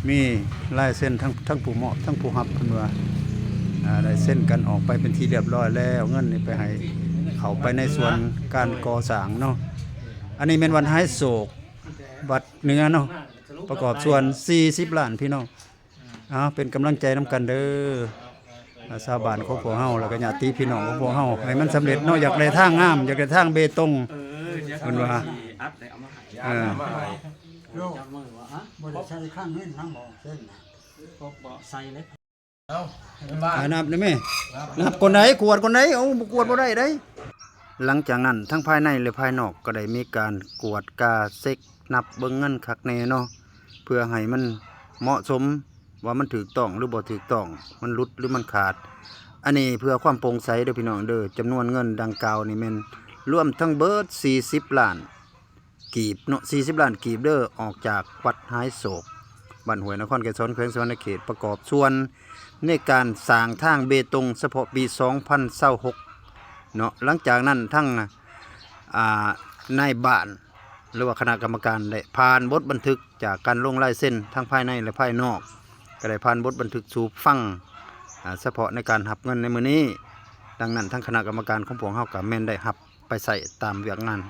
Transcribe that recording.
ມີລາຍເຊັນທັງ ທັງຜູ້ມອບ ທັງຜູ້ຮັບ ເພິ່ນວ່າ ອ່າ ໄດ້ເຊັນກັນອອກໄປເປັນທີ່ຮຽບຮ້ອຍແລ້ວ. ເງິນນີ້ໄປໃຫ້ ເຂົ້າໄປໃນສ່ວນການກໍ່ສ້າງເນາະ. ອັນນີ້ແມ່ນວັດຫາຍໂສກ ວັດເໜືອເນາະ ປະກອບສ່ວນສີ່ສິບລ້ານ ພີ່ນ້ອງ. ເອົາ ເປັນກຳລັງໃຈນຳກັນເດີ ອ່າ ຊາວບ້ານຂອງພວກເຮົາ ແລ້ວກໍຍາດຕິພີ່ນ້ອງຂອງພວກເຮົາ ໃຫ້ມັນສຳເລັດເນາະ. ຢາກໄດ້ທາງງາມ ຢາກໄດ້ທາງເບຕົງ ເພິ່ນວ່າ ເອີ ບໍ່ໄດ້ໃສ່ຂ້າງເງິນນຳບໍ່ ເສັ້ນນະ ບໍ່ ບໍ່ໃສ່ເລີຍ. ອ່າ ນັບໄດ້ແມ່ ນັບກ່ອນໃດ ກວດກ່ອນໃດ ເອົາ ບໍ່ກວດບໍ່ໄດ້ໃດ. ຫຼັງຈາກນັ້ນ ທັງພາຍໃນ ແລະ ພາຍນອກ ກໍໄດ້ມີການກວດກາເຊັກ ນັບເບິ່ງເງິນຄັກແນ່ເນາະ ເພື່ອໃຫ້ມັນເໝາະສົມ ວ່າມັນຖືກຕ້ອງ ຫຼື ບໍ່ຖືກຕ້ອງ ມັນຫຼຸດ ຫຼື ມັນຂາດ. ອັນນີ້ເພື່ອຄວາມໂປ່ງໃສເດີພີ່ນ້ອງເດີ. ຈຳນວນເງິນດັ່ງກ່າວນີ້ແມ່ນລວມທັງເບິດສີ່ສິບລ້ານ ກີບເນາະ ສີ່ສິບລ້ານກີບເດີ ອອກຈາກວັດຫາຍໂສກ ບ້ານຫ້ວຍນະຄອນໄກສອນ ແຂວງສະຫວັນນະເຂດ ປະກອບສ່ວນໃນການສ້າງທາງເບຕົງສະເພາະປີສອງພັນຊາວຫົກເນາະ. ຫຼັງຈາກນັ້ນ ທັງ ອ່າ ນາຍບ້ານ ຫຼືວ່າຄະນະກຳມະການ ໄດ້ຜ່ານບົດບັນທຶກຈາກການລົງລາຍເຊັນທັງພາຍໃນ ແລະ ພາຍນອກ ກໍໄດ້ຜ່ານບົດບັນທຶກສູ່ຟັງ ອ່າ ສະເພາະໃນການຮັບເງິນໃນມື້ນີ້. ດັ່ງນັ້ນ ທາງຄະນະກຳມະການຂອງພວກເຮົາກໍແມ່ນໄດ້ຮັບໄປໃຊ້ຕາມວຽກງານ.